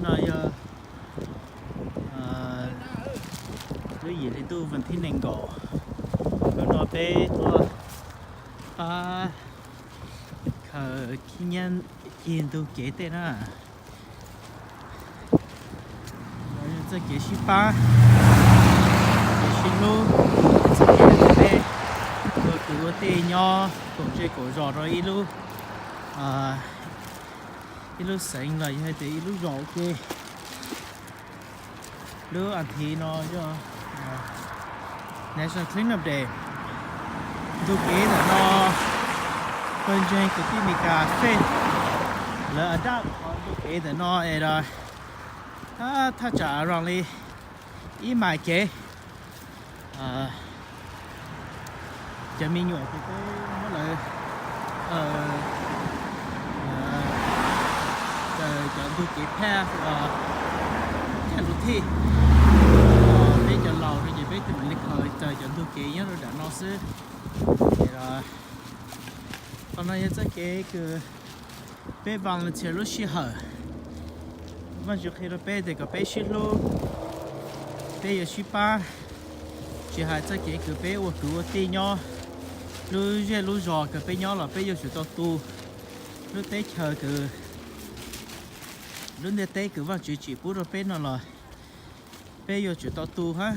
No yog lub yim hli ntuj vas thib nees nkaum. Hnub no peb tuaj pab khaws khib nyiab cig ntug kev tej na. Txoj kev sib pab, kev sib hlub, txoj kev uas peb ua kwv ua tij nyob koom zej koom zos rau ib lub, ib lub xeev los yog hais tias ib lub zos ua ke. Lub as thiv no yog National Cleanup Day. Ntug kev ntawm no, pawg ntseeg kwv tij Meskas fej, lawv adapt qhov ntug kev ntawm no es thaj tsam around li ib mais kev. Cov me nyuam ces peb muab lawv khaws cov ntug kev phaj, phaj lus thij. Peb cov laus no ces peb tsis mam li khaws raws cov ntug kev nyob rau nram no xwb. Qhov no yog txoj kev kws peb volunteer lub sij hawm. Vaajtswv qhia rau peb tias kom peb sib hlub, peb yuav sib pab, tsis hais txoj kev kws peb ua kwv ua tij nyob lub zej lub zos kws peb nyob los peb yuav tsum tau tu. Lub teb chaws kws, lub ntiaj teb kws Vaajtswv tsim pub rau peb no los peb yuav tsum tau tu hab,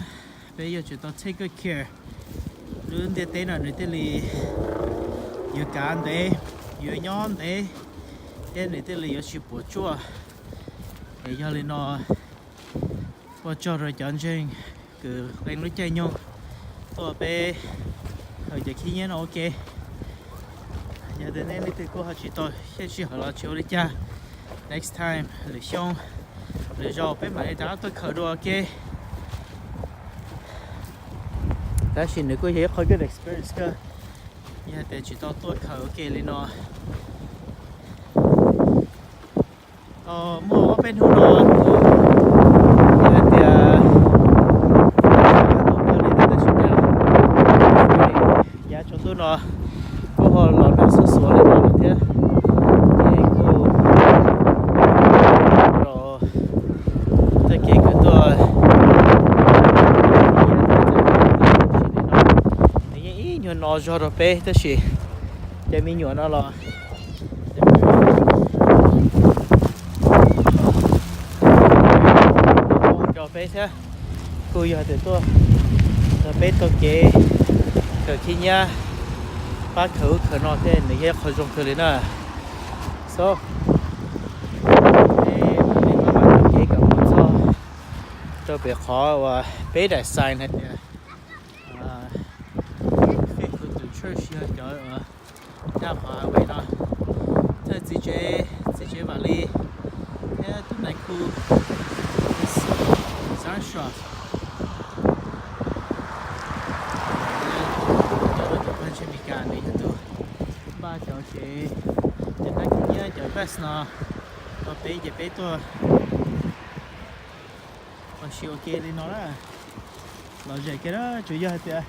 peb yuav tsum tau take good care. Lub ntiaj teb no nws thiaj li yuav kav ntev, yuav nyob ntev, thiab nws thiaj li yuav tsis puas tsuaj. Es yog li no, ua tsaug rau cov ntseeg kws qee lub caij nyoog tuaj peb khaws cov khib nyiab no ua ke. Yog tias nej leej twg kuj ho tsis tau sij hawm los tsis ua li cas, next time, lwm xyoo, lwm zaus peb mam li rov qab tuaj khaws dua ua ke. Tab sis nws kuj yog ib qho good experience kawg, yog tias tsis tau tuaj khaws ua ke li no. Muaj ob peb hnub no, yog tias yav tsaus ntuj no kuj ho los nag xuv xuav li no lawm thiab, ces kuj rau txoj kev kws tuaj, nws yeej ib nyuag no zog rau peb tab sis cov me nyuam no los rau peb thiab, kuj yog tias tuaj nrog peb taug kev khaws khib nyiab, pab khaws ub khaws no thiab, nws yog ib qho zoo kawg li na. So, peb mam li pab pab taug kev kom mus txog rau pem qhov uas peb daim sign hais tias Faithful to Church, yog cov uas nyob qhov highway no. Thawj txiv tsev, txiv tsev Vam Lis thiab tub nais khu Xav Sua, cov rau cov pawg ntseeg Meskas, nws yog tus npaj cov kev, cov nab khib nyiab, cov vest no rau peb ces peb tuaj ua si ua ke li no na. Lom zem kiag na, tsuas yog hais tias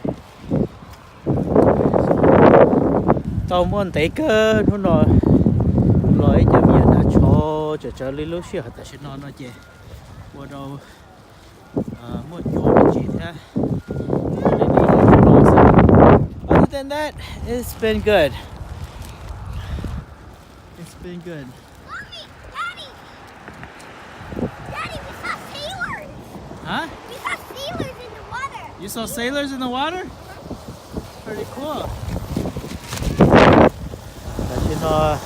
tau muaj ntev kawg hnub no los ib cov me nyuam nag tshauv tsawv tsawv li lub sij hawm tam sim no no ces ua rau muaj cua me ntsis thiab. Other than that, it's been good. It's been good. Mommy, Daddy, Daddy, we saw sailors. Huh? We saw sailors in the water. You saw sailors in the water? Pretty cool. Tam sim no,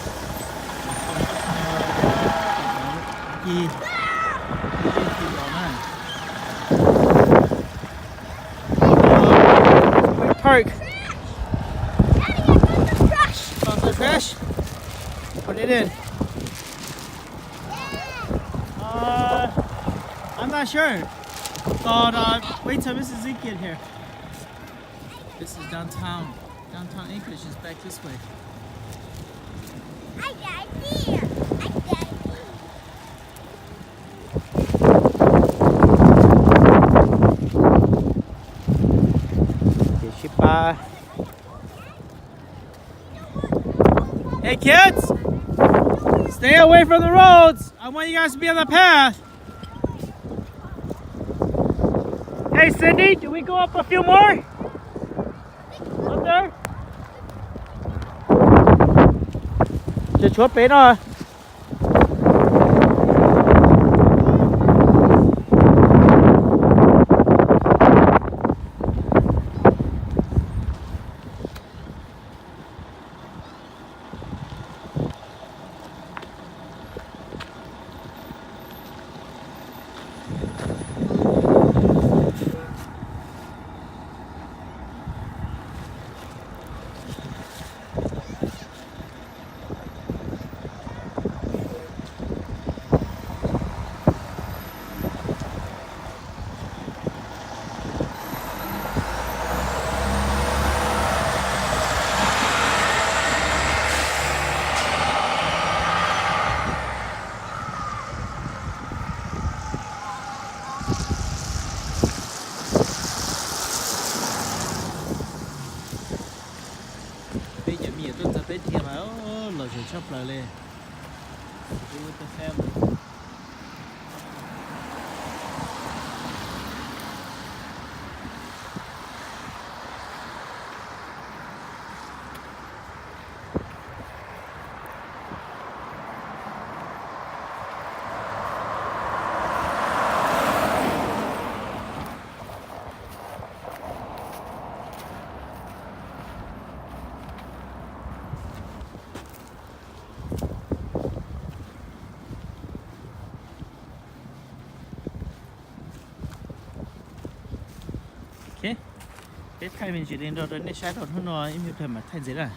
Park. Daddy, I found some trash. Found some trash? Put it in. Uh, I'm not sure. But uh, wait till Missus Zeke get here. This is downtown. Downtown Anchorage is back this way. I got it. I got it. Kev sib pab. Hey kids! Stay away from the roads. I want you guys to be on the path. Hey, Cindy, do we go up a few more? Up there? Ces tshuav pem no. Peb cov me nyuam tuaj txog peb dhia mas lom zem tshaj plaws li. Peb thaij me ntsis li nrog rau nej saib rau hnub no ib me pliag mam thaij ntxiv na.